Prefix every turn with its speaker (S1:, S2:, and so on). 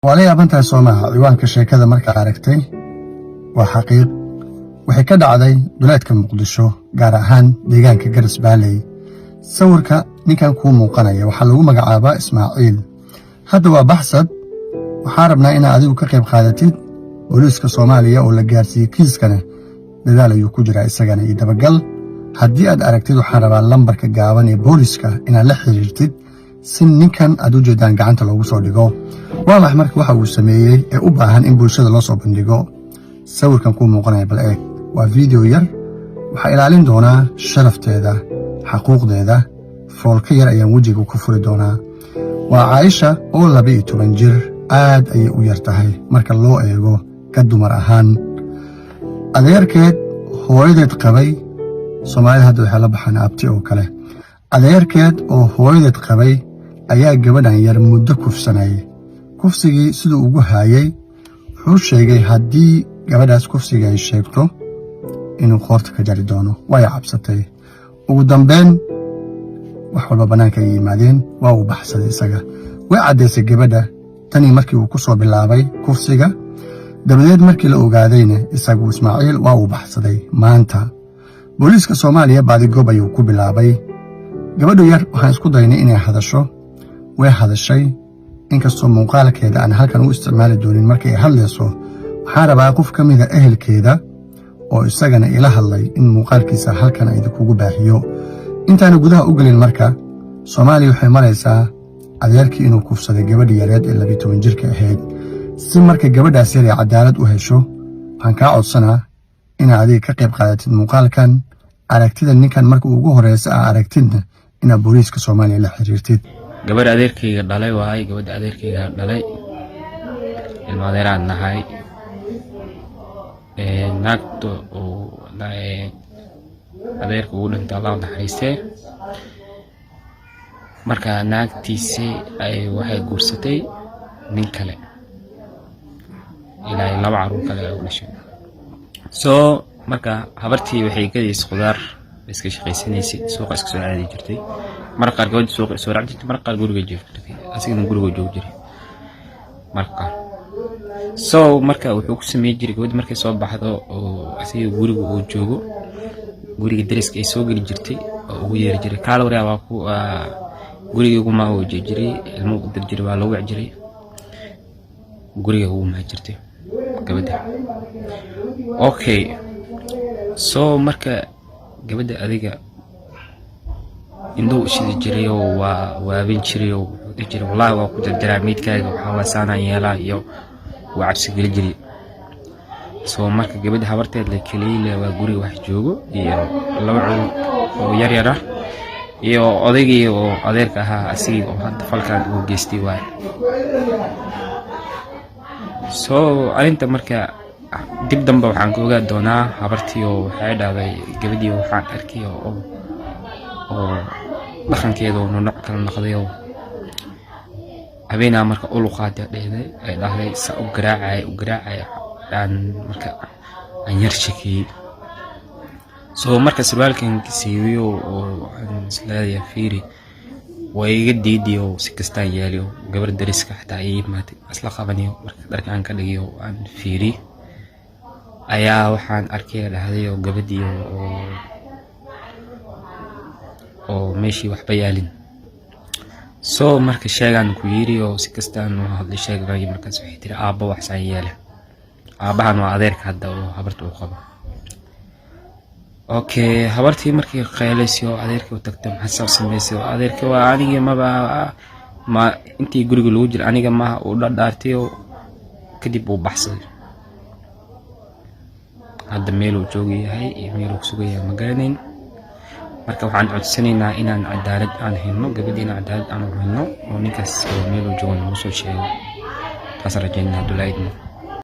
S1: Waa la yaabantahay, soo maaha? Ciwaanka sheekada markaa aragtay waa xaqiiq. Waxay ka dhacday duleedka Muqdisho, gaar ahaan deegaanka Garas Baaley. Sawirka ninkan kuu muuqanaya waxaa lagu magacaabaa Ismaaciil. Hadda waa baxsad. Waxaan rabnaa inaad adigu ka qayb qaadatid. Booliiska Soomaaliya oo la gaarsiiyey kiiskana dadaal ayuu ku jiraa isagana iyo dabagal. Haddii aad aragtid, waxaan rabaa lambarka gaaban ee booliiska inaad la xiriirtid si ninkan aad u jeedaan gacanta loogu soo dhigo. Waa max marka waxa uu sameeyey ee u baahan in bulshada loo soo bandhigo? Sawirkan kuu muuqanaya bal eeg. Waa video yar. Waxaa ilaalin doonaa sharafteeda, xaquuqdeeda. Foolka yar ayaan wejiga ku furi doonaa. Waa Caaisha oo 12 jir. Aad ayay u yar tahay marka loo eego ka dumar ahaan. Adeerkeed hooyadeed qabay, Soomaalida hadda waxay la baxaan abti oo kale, adeerkeed oo hooyadeed qabay ayaa gabadhan yar muddo kufsanayay. Kufsigii siduu ugu haayay, wuxuu sheegay haddii gabadhaas kufsiga ay sheegto inuu qoorta ka jari doono. Way cabsatay. Ugu dambeyn wax walba bannaanka ay yimaadeen, waa uu baxsaday isaga. Way caddaysay gabadha tanii markii uu ku soo bilaabay kufsiga. Dabadeed markii la ogaadayna, isagu Ismaaciil waa uu baxsaday. Maanta booliiska Soomaaliya baadigoob ayuu ku bilaabay gabadhu yar. Waxaan isku daynay inay hadasho. Way hadashay, inkastoo muuqaalkeeda aan halkan u isticmaali doonin markay hadlayso. Waxaan rabaa qof ka mida ehelkeeda oo isagana ila hadlay in muuqaalkiisa halkan idinkugu baahiyo. Intaana gudaha u gelin, marka Soomaaliya waxay maraysaa adeerkii inuu kufsaday gabadhii yareed ee 12 jirka ahayd. Si marka gabadhaas yar ee cadaalad u hesho, waxaan kaa codsanaa inaad adiga ka qayb qaadatid. Muuqaalkan aragtida ninkan marka ugu horeysa aa aragtidna, inaad booliiska Soomaaliya la xiriirtid.
S2: Gabadh adeerkayga dhalay waay. Gabadha adeerkayga dhalay, ilma adeeraan nahay. Naagta uu adeerka ugu dhintay, Allah naxariistee, marka naagtiisi ay waxay guursatay nin kale, ilaa laba caruur kale ay u dhashay. So marka habartii waxay gadaysay khudaar, iska shaqaysanaysay, suuqa iska soo aadi jirtay. Marka qaar gabadha suuqa soo raaci jirtay, marka qaar guriga joogi jirtay, asigana guriga joogi jiray marka qaar. So marka wuxuu ku sameyn jiray, gabadha markay soo baxdo oo asiga guriga uu joogo, guriga dariska ay soo geli jirtay oo ugu yeeri jiray, "Kaala waryaa, waa ku guriga iguma uu jiray." Ilmo u dir jiray, waa loo wici jiray, guriga ugu imaan jirtay gabadha. Okay, so marka gabadha adiga indhow shidi jiray oo waa waabin jiray oo wuxuu dhihi jiray, "Wallahi waa ku jarjaraa meydkaaga, waxaa waa saanaan yeelaa," iyo waa cabsi geli jiray. So marka gabadha habarteed la keliyle waa guriga wax joogo iyo laba cunug oo yar yar ah iyo odaygii oo adeerka ahaa, asigii oo hadda falkan uu geystay waay. So arrinta marka dib dambe waxaan ka ogaa doonaa. Habartii oo waxay dhahday, gabadhii waxaan arkay oo dhaqankeeda oo nooc kala noqday oo habeenaa marka uluqaada dhehday, ay dhahday, saa u garaacaya, u garaacaya, aan marka aan yar shakiyey. So marka sarwaalkan siiwiyo oo aan isleeyahay fiiri, waa iga diidiyo. Si kastaan yeeliyo, gabar dariska xataa ay imaatay, isla qabaniyo. Marka dharka aan ka dhigiyo, aan fiiri ayaa waxaan arkay, dhahday, oo gabadhii oo meeshii waxba yaalin. So marka sheegaan ku yiri oo si kastaan u hadlay, sheegay. Markaas waxay tiri, "Aabba waxsaan yeele." Aabbahan waa adeerka hadda oo habarta uu qabo. Okay, habartii markii qaylaysay oo adeerkii u tagtay, "Maxaa saa samaysay?" Oo adeerkii, "Waa anigii, maba ma intii guriga lagu jira aniga maaha," uu dhadhaartay oo kadib uu baxsaday. Hadda meeluu jooga yahay iyo meeluu kusugan yahay ma garanayn. Marka waxaan codsanaynaa inaan cadaalad aan helno, gabadhiina cadaalad aan u helno, oo ninkaas oo meeluu joogo nagu soo sheego. Taas rajaynaa, hadduu la idmo.